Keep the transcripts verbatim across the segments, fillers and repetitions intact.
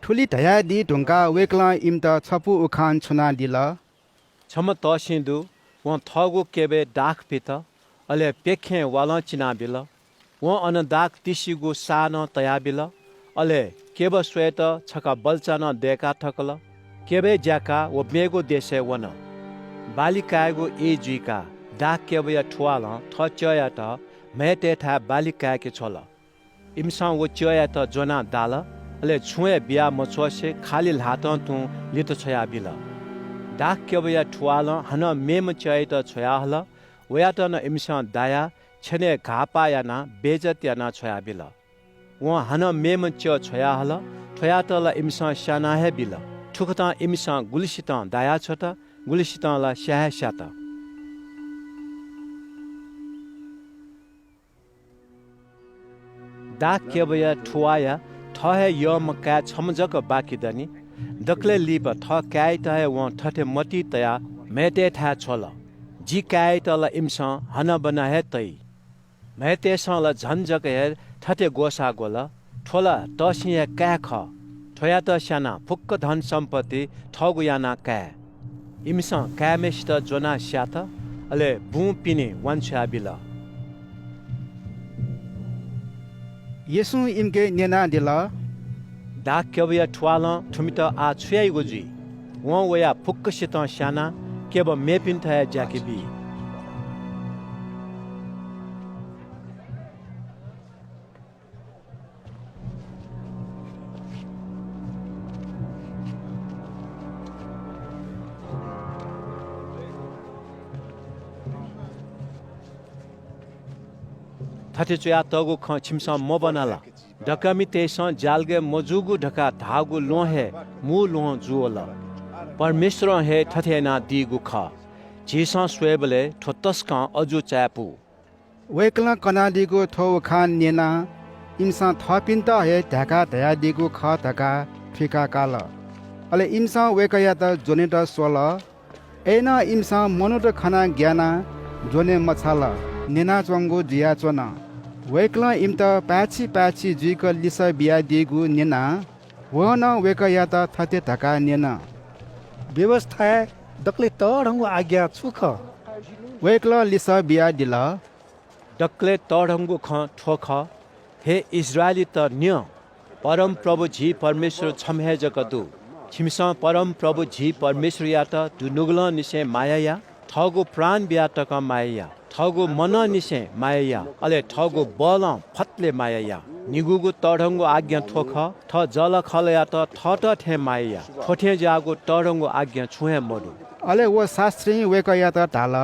पुलि धयादी धुंकाः वय्कलं इमित छपु उखान छुनादिल। छम्ह तःसिं दु, वं थःगु क्यबय् दाख पित, अले प्यखें वालं चिनाबिल। वं अन दाख तिसिगु साः नं तयाबिल, अले क्यब स्वयेत छखा बल्चा नं दय्का थकल। क्यबय् ज्याकाः व मेगु देशय् वन। बाली कायेगु ई जुइकाः दाख क्यबया थुवालं थः च्यःयात म्हय्तय्थाय् बाली काय्के छ्वल। इमिसं व च्यःयात ज्वनाः दाल, अले छुं हे बिया मछ्वसे खालि ल्हातं तुं लित छ्वयाबिल। दाख क्यबया थुवालं हानं मेम्ह च्यःयात छ्वयाहल। वयात नं इमिसं दायाः छेनय् घाःपाः यानाः बेइज्जत यानाः छ्वयाबिल। वं हानं मेम्ह च्यः छ्वयाहल। थ्वयात ला इमिसं स्याना हे बिल। थुकथं इमिसं गुलिसितं दायाछ्वत, गुलिसितं ला स्या हे स्यात। दाख क्यबया थुवाःया थः हे यःम्ह काय् छम्ह जक बाकि दनि। दकलय् लिपा थः काय्‌यात हे वं थथे मतिइ तयाः म्हय्‌तय्‌थाय् छ्वल, "जि काय्‌यात ला इमिसं हनाबना हे तइ।" म्हय्‌तय्‌सं ला झन जक हे थथे ग्वसाः ग्वल, "थ्व ला तःसिं हे काय् खः। थ्वयात स्यानाः फुक्क धनसम्पत्ति थःगु यानाः काये।" इमिसं काय्‌म्हय्‌सित ज्वनाः स्यात, अले बुं पिने वांछ्वया बिल। येशूं इमिके न्यनादिल, "दाख क्यबया थुवालं थुमित आः छु याइगु जुइ? वं वयाः फुक्कसितं स्यानाः क्यब मेपिन्त हे ज्याके बी।" थथे च्वयातःगु खँ छिमिसं मब्वना ला? दकःमितय्‌सं ज्यालगय् मजूगु धकाः धाःगु ल्वहं हे मू ल्वहं जुवल। परमेश्वरं हे थथे यानादीगु खः। झीसं स्वयेबलय् थ्व तसकं अजू चायापु। वय्‌कलं कनादीगु थ्व उखान न्यनाः इमिसं थःपिन्त हे धाय्‌का धयादीगु खः धकाः थुइका काल। अले इमिसं वय्‌कःयात ज्वनेत स्वल। अय्‌नं इमिसं मनूत खनाः ग्यानाः ज्वने मछाल, न्यनाच्वंगु जुयाच्वन। वय्‌कलं इमित पाय्‌छि पाय्‌छि जुइक लिसः बियादीगु न्यनाः वं नं वय्‌कःयात थथे धकाः न्यन, "व्‍यवस्‍थाय् दकलय् तःधंगु आज्ञा छु खः?" वय्‌कलं लिसः बियादिल, "दकलय् तःधंगु खँ थ्‍व खः, हे इस्राएलीत न्‍यँ, परमप्रभु झी परमेश्‍वर छम्‍ह हे जक दु। छिमिसं परमप्रभु झी परमेश्‍वरयात दुनुगलंनिसें माया या, थःगु प्राण बियाः तकं माया या, थःगु मनंनिसें माया या, अले थःगु बलं फतले माया या। निगूगु तःधंगु आज्ञा थ्‍व खः, थः जःलाखःलायात थःत थें माया या। थ्‍व थें ज्‍याःगु तःधंगु आज्ञा छुं हे मदु।" अले व शास्‍त्रीं वय्‌कःयात धाल,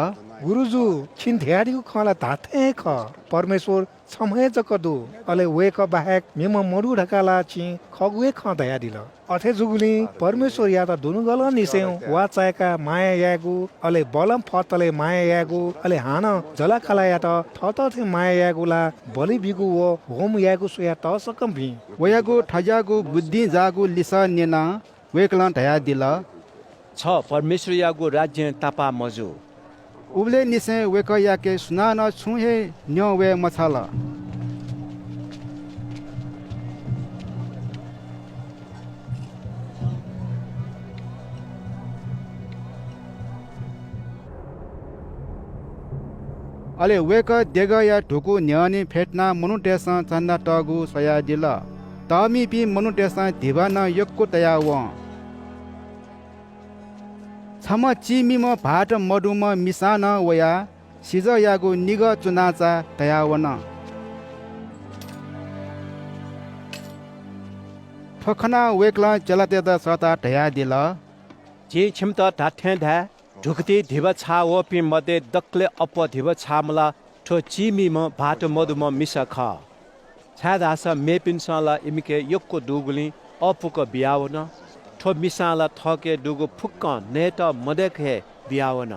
"गुरुजु, छिं धयादीगु खँ ला धात्‍थें हे खः। परमेश्‍वर छम्‍ह हे जक दु, अले वय्‌कः बाहेक मेम्‍ह मदु धकाः ला छिं खःगु हे खँ धयादिल। अथे जूगुलिं परमेश्‍वरयात दुनुगलंनिसें वाः चाय्‌काः माया यायेगु, अले बलं फतले माया यायेगु, अले हानं जःलाखःलायात थःत थें माया यायेगु ला बलि बीगु व होम यायेगु स्‍वयाः तसकं भिं।" वयागु थज्‍याःगु बुद्धिं जाःगु लिसः न्‍यनाः वय्‌कलं धयादिल, "छ परमेश्‍वरयागु राज्‍यं तापाः मजू।" उबलय् निसें वय्‌कःयाके सुनानं छुं हे न्‍यं वये मछाल। अले वय्‌कः देगःया धुकू न्‍ह्यःने फ्‍यतुनाः मनूतय्‌सं चन्‍दा तःगु स्वयादिल। तःमिपिं मनूतय्‌सं धिबा नं यक्‍व तयावं। छम्‍ह चीमिम्‍ह भाःत मदुम्‍ह मिसां नं वयाः सिजःयागु निगः चुनाचा तयावन। थ्‍व खनाः वय्‌कलं चेलातय्‌त सःताः धयादिल, "जिं छिमित धात्‍थें धाये, धुकुतिइ धिबा छाः वःपिं मध्ये दकलय् अप्‍वः धिबा छाःम्‍ह ला थ्‍व चीमिम्‍ह भाःत मदुम्‍ह मिसा खः। छाय्‌धाःसा मेपिन्‍सं ला इमिके यक्‍व दुगुलिं अःपुक बियावन। थ्‍व मिसां ला थःके दुगु फुक्‍कं नयेत मदय्‌क हे बियावन।"